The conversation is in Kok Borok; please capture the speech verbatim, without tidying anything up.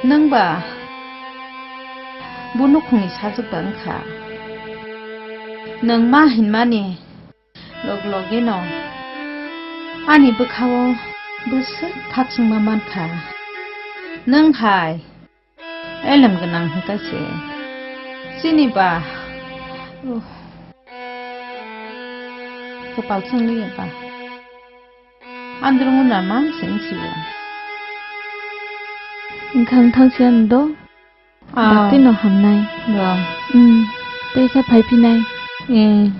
Nwng ba bo nukhungni sajwk da wngkha. Nwng ma hinmani log logino ani bwkhao bwswk khakchangma mankha. Nwng hai elem gwnang hwnkha se. Chini ba, uh, kwpal chwngliya ba. Andrung na man sing siya. Wngkha wngthang siya do. Ah. Dakti no hamnai. Bo. Hmm. Teisa phaiphinai. Hmm.